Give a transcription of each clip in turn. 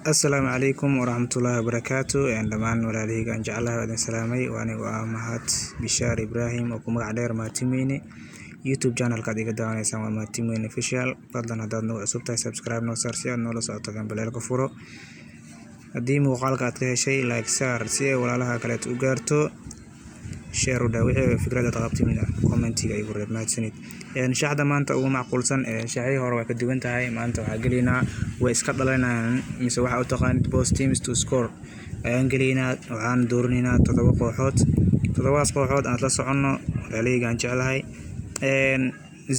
Asalaamu calaykum waraxmatullaahi wabarakaatu. Dhammaan walaalahayga aan jeclahay waa idin salaamay. Waa anigu ah Mahad Bishaar Ibraahim oo ku magac dheer Mahadtimeyne. YouTube channelka aad iga daawanaysaan waa Mahadtimeyne Official. Fadlan haddaad nagu cusub tahay, subscribe noo saar si aad noola socoto, gambaleelka furo. Haddii muuqaalka aad ka heshay, like saar si ay walaalaha kaleeto u gaarto. Share u dhaa. Wixii fikrad aad qabtid commentiga igu reeb. Mahadsanid. Shaxda maanta ugu macquulsan shaxihii hore waa ka duwan tahay. Maanta waxaa gelaynaa way iska dhalanayaan mise waxaa u taqaanid both teams to score ayaan gelaynaa. Waxaan dooranaynaa toddoba kooxood. Toddobadaas kooxood aan la soconno, walaalahayga aan jeclahay.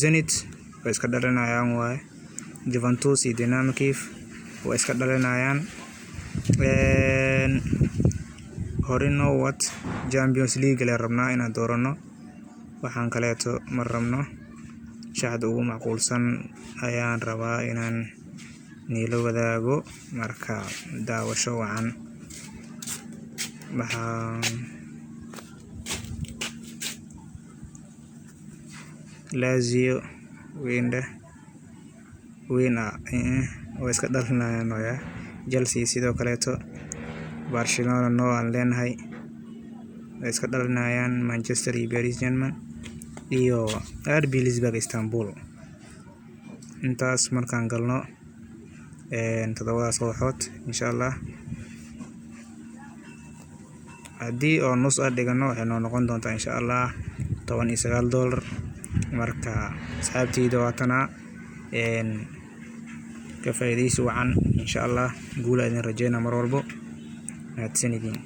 Zenit way iska dhalinayaan waaye. Juventus iyo Dynamo Kiev way iska dhalinayaan. Horino what Champions League le rabnaa inaan doorano, waxaan kaleeto ma rabno. Shaxda ugu macquulsan ayaan rabaa inaan niilo wadaago. Marka daawasho wacan. Waxaan Lazio win dheh, win ah, way iska dhalinayaan waya. Chelsea sidoo kaleeto. Barcelona no aan leenahay, way iska dhalinayaan. Manchester iyo Paris Germain iyo RB Leipzig Istanbul. Intaas markaan galno toddobadaas kooxood, insha Allah, haddii oo nus ah dhigano, waxay noo noqon doontaa, insha Allah, $19. Marka asxaabteyda, waatanaa, ka faa'iidaysi wacan, insha Allah. Guula idin rajeynaa mar walbo. Mahadsanidin.